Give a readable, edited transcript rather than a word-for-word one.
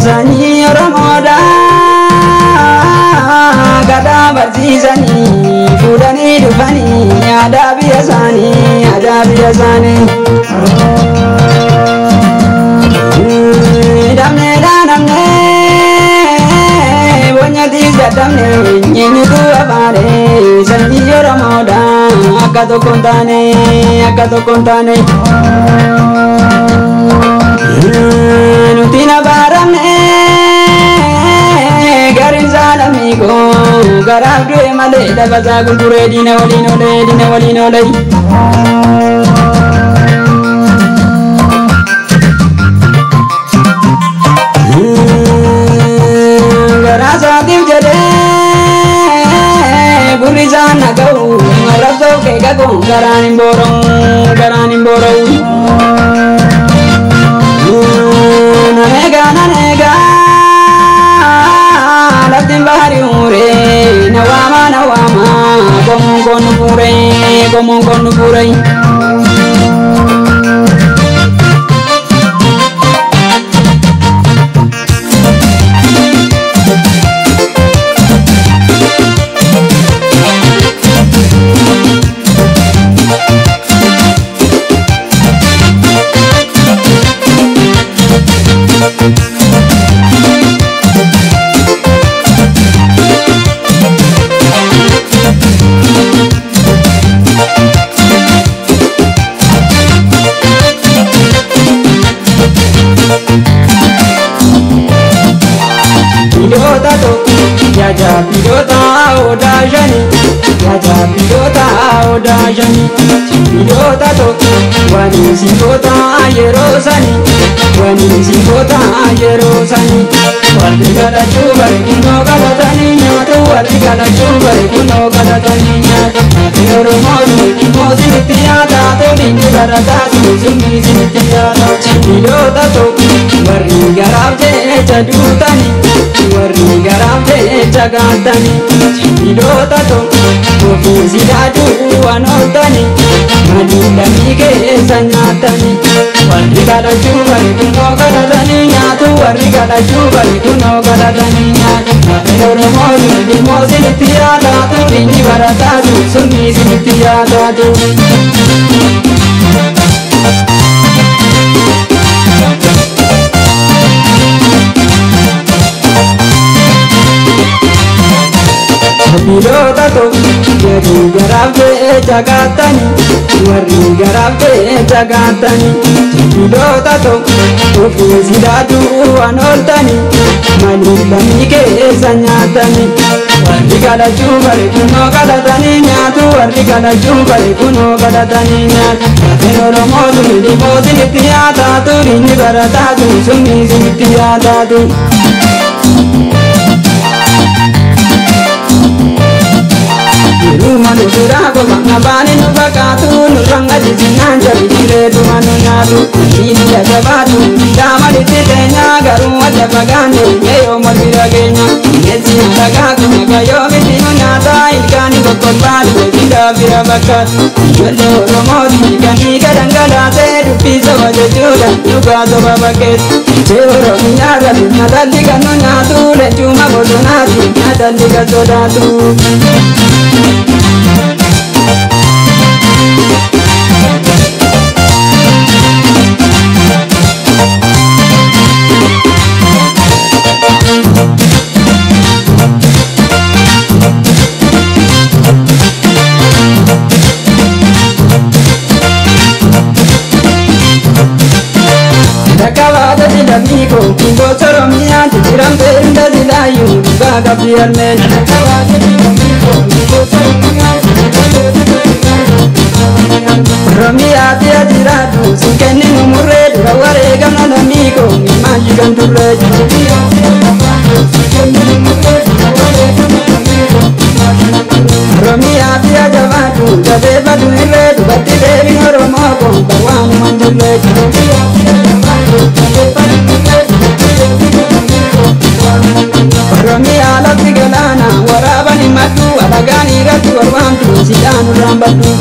Sanyii Oromoodhaa gadaa barsiisanii fuudhanii dhufanii aadaa biyya isaanii aadaa biyya isaanii. Damnee dhaanamnee boonyatiis dadhabne eenyutu afaane sanyii Oromoodhaa akka tokko hin taane akka tokko hin taane. Nuti na baramne garin saalamii koo garaaf du'e malee lafasaa gurguree diina waliin olee diina waliin olee. Garaa isaatiif jedhee gurri isaan naga'u arrabsoo kee qabu garaan hin boora'u garaan hin boora'u. Naneega naneega laftiin bahari uure na waama na waama qomoon koon nu fuure qomoon koon nu fuure. Piloota tokko jaja piloota odaa shani jaja piloota odaa shani piloota tokko wani singoota yeroo sani wani singoota yeroo sani warri kadhachuu bari kunoo kadhatanii nyaatu warri kadhachuu bari kunoo kadhatanii nyaatu ati Oromoo immoo sinitti nyaata toliin barataa sumni sinitti nyaata piloota tokko warri garaaf jecha duutanii warri garaaf jecha gaatanii piloota tokko ofii sidaaduu waan ooltanii maalii lamii keessa nyaatanii warri kadhachuu bari kunoo kadhatanii nyaatu warri kadhachuu bari kunoo kadhatanii nyaatu ati Oromoo immoo sinitti yaadaatu inni barataatu sumni sinitti yaadaatu. Piloota tokko warri garaaf jecha gaatanii warri garaaf jecha gaatanii piloota tokko ofii sidaaduu waan ooltanii maalii lamii keessa nyaatanii warri kadhachuu bari kunoo kadhatanii nyaatu warri kadhachuu bari kunoo kadhatanii nyaatu lafeen Oromoo tuni dhiboo sinitti nyaataatu inni barataatu sumni sinitti nyaataatu. Yeruma nu biraa goba abaani nu fakkaatu nurraan ajjisinaan jabi dhuma nu nyaatu inni jajabaatu daamalitti teenya garuu adda fagaanne yoo mal bira keenya bineensi nyaata kun yoomitti nu nyaata ilkaani kokkolbaatu bira bira fakkaatu ijoollee Oromooti kan dhiiga dhangalaasee dubbii soba jechuudha dhugaa soba fakkeessu ishee Oromiyaa irratti nyaatalli kan nu nyaatu leencuma bosonaati nyaatalli kan sodaatu. Rakkabaata jedhamii koo gosa Oromiyaa jijjiiramtee hunda silaayyuu dhugaa qabdi harmeen. Rakkabaata jedhamii koo gosa Oromiyaa Oromiyaa biyya jiraatu si kenninu murree dura wareegamna lammii koo maayii kan turre. Jabeeffadhu irree dubartii deebiin Oromoo kun barwaanumaan jirre. Oromiyaa lafti galaana waraaban himadhu alagaan irratti warwaamtu sidhaan irraan baddu.